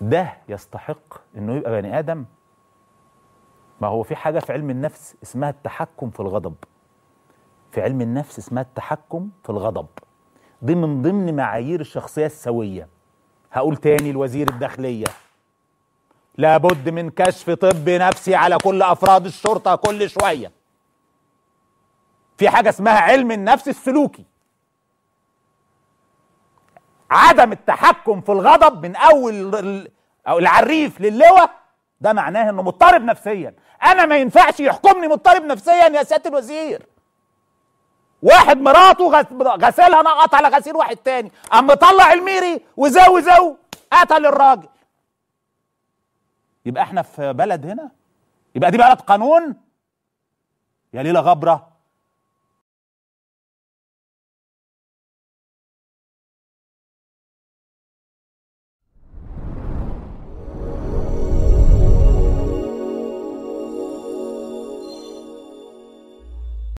ده يستحق انه يبقى بني ادم؟ ما هو في حاجة في علم النفس اسمها التحكم في الغضب. في علم النفس اسمها التحكم في الغضب، دي من ضمن معايير الشخصية السوية. هقول تاني لوزير الداخلية، لابد من كشف طب نفسي على كل افراد الشرطة كل شوية. في حاجة اسمها علم النفس السلوكي. عدم التحكم في الغضب من اول او العريف للواء، ده معناه انه مضطرب نفسيا. انا ما ينفعش يحكمني مضطرب نفسيا يا سيادة الوزير. واحد مراته غسلها نقط على غسيل واحد تاني، قام مطلع الميري وزو زو قتل الراجل. يبقى احنا في بلد هنا؟ يبقى دي بلد قانون؟ يا ليلة غبرة.